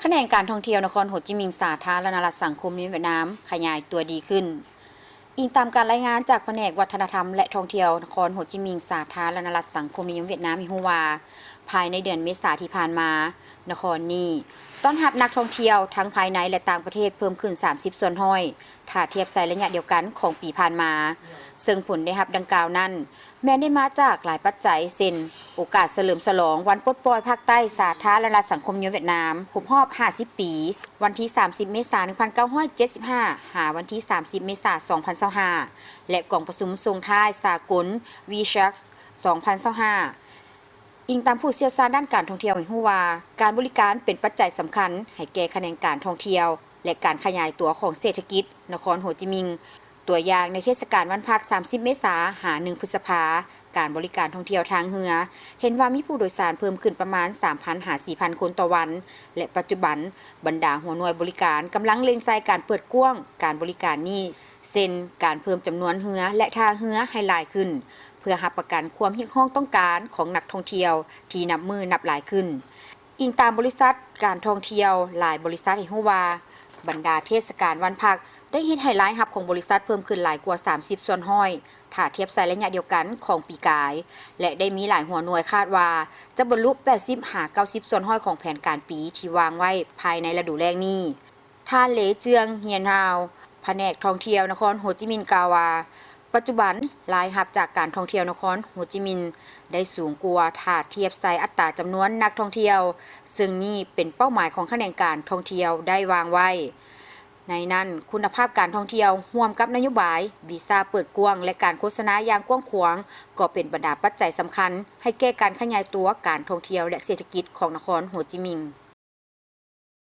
ຂະແໜງການທ່ອງທ່ຽວນະຄອນໂຮຈິມິນ ສາທາລະນະລັດສັງຄົມນິຍົມຫວຽດນາມ ຂະຫຍາຍຕົວດີຂຶ້ນ. ອີງຕາມການລາຍງານຈາກພະແນກວັດທະນະທຳ ແລະ ທ່ອງທ່ຽວນະຄອນໂຮຈິມິນ ສາທາລະນະລັດສັງຄົມນິຍົມຫວຽດນາມ ໃຫ້ຮູ້ວ່າ ພາຍໃນເດືອນເມສາທີ່ຜ່ານມາ, ນະຄອນນີ້ຕ້ອນຮັບນັກທ່ອງທ່ຽວທັງພາຍໃນ ແລະ ຕ່າງປະເທດເພີ່ມຂຶ້ນສາມສິບສ່ວນຮ້ອຍ ຖ້າທຽບໃສ່ໄລຍະດຽວກັນຂອງປີຜ່ານມາ, ເຊິ່ງຜົນໄດ້ຮັບດັ່ງກ່າວນັ້ນ ແມ່ນໄດ້ມາຈາກຫຼາຍປັດໄຈ ເຊັ່ນ ໂອກາດສະເຫຼີມສະຫຼອງວັນປົດປ່ອຍພາກໃຕ້ສາທາລະນະລັດສັງຄົມນິຍົມຫວຽດນາມ ຄົບຮອບຫ້າສິບປີ, ວັນທີສາມສິບ ເມສາ ໜຶ່ງພັນເກົ້າຮ້ອຍເຈັດສິບຫ້າ ຫາວັນທີສາມສິບ ເມສາ ສອງພັນຊາວຫ້າ ແລະ ກອງປະຊຸມສົ່ງທ້າຍສາກົນ ວີຊັກ ສອງພັນຊາວຫ້າ. ອີງຕາມຜູ້ຊ່ຽວຊານດ້ານການທ່ອງທ່ຽວໃຫ້ຮູ້ວ່າ ການບໍລິການເປັນປັດໄຈສຳຄັນໃຫ້ແກ່ຂະແໜງການທ່ອງທ່ຽວ ແລະ ການຂະຫຍາຍຕົວຂອງເສດຖະກິດນະຄອນໂຮຈິມິນ. ຕົວຢ່າງໃນເທດສະການວັນພັກ ສາມສິບ ເມສາ ຫາ ໜຶ່ງ ພຶດສະພາ, ການບໍລິການທ່ອງທ່ຽວທາງເຮືອ ເຫັນວ່າມີຜູ້ໂດຍສານເພີ່ມຂຶ້ນປະມານ ສາມພັນ ຫາ ສີ່ພັນຄົນຕໍ່ວັນ ແລະ ປັດຈຸບັນບັນດາຫົວໜ່ວຍບໍລິການກຳລັງເລັ່ງໃສ່ການເປີດກວ້າງການບໍລິການນີ້ ເຊັ່ນ ການເພີ່ມຈຳນວນເຮືອ ແລະ ທ່າເຮືອໃຫ້ຫຼາຍຂຶ້ນ ເພື່ອຮັບປະກັນຄວາມຮຽກຮ້ອງຕ້ອງການຂອງນັກທ່ອງທ່ຽວທີ່ນັບມື້ນັບຫຼາຍຂຶ້ນ. ອີງຕາມບໍລິສັດການທ່ອງທ່ຽວຫຼາຍບໍລິສັດໃຫ້ຮູ້ວ່າ ບັນດາເທດສະການວັນພັກໄດ້ເຮັດໃຫ້ລາຍຮັບຂອງບໍລິສັດເພີ່ມຂຶ້ນຫຼາຍກວ່າສາມສິບສ່ວນຮ້ອຍ ຖ້າທຽບໃສ່ໄລຍະດຽວກັນຂອງປີກາຍ ແລະ ໄດ້ມີຫຼາຍຫົວໜ່ວຍຄາດວ່າຈະບັນລຸ ແປດສິບ ຫາ ເກົ້າສິບສ່ວນຮ້ອຍຂອງແຜນການປີທີ່ວາງໄວ້ພາຍໃນລະດູແລ້ງນີ້. ທ່ານ ເລເຈືອງ ຮຽນຮາວ ພະແນກທ່ອງທ່ຽວນະຄອນໂຮຈິມິນ ກ່າວວ່າ ປັດຈຸບັນລາຍຮັບຈາກການທ່ອງທ່ຽວນະຄອນໂຮຈິມິນໄດ້ສູງກວ່າຖ້າທຽບໃສ່ອັດຕາຈຳນວນນັກທ່ອງທ່ຽວ, ເຊິ່ງນີ້ເປັນເປົ້າໝາຍຂອງຂະແໜງການທ່ອງທ່ຽວໄດ້ວາງໄວ້. ໃນນັ້ນ, ຄຸນນະພາບການທ່ອງທ່ຽວຮ່ວມກັບນະໂຍບາຍວີຊາເປີດກວ້າງ ແລະ ການໂຄສະນາຢ່າງກວ້າງຂວາງ ກໍເປັນບັນດາປັດໄຈສຳຄັນໃຫ້ແກ່ການຂະຫຍາຍຕົວການທ່ອງທ່ຽວ ແລະ ເສດຖະກິດຂອງນະຄອນໂຮຈິມິນ.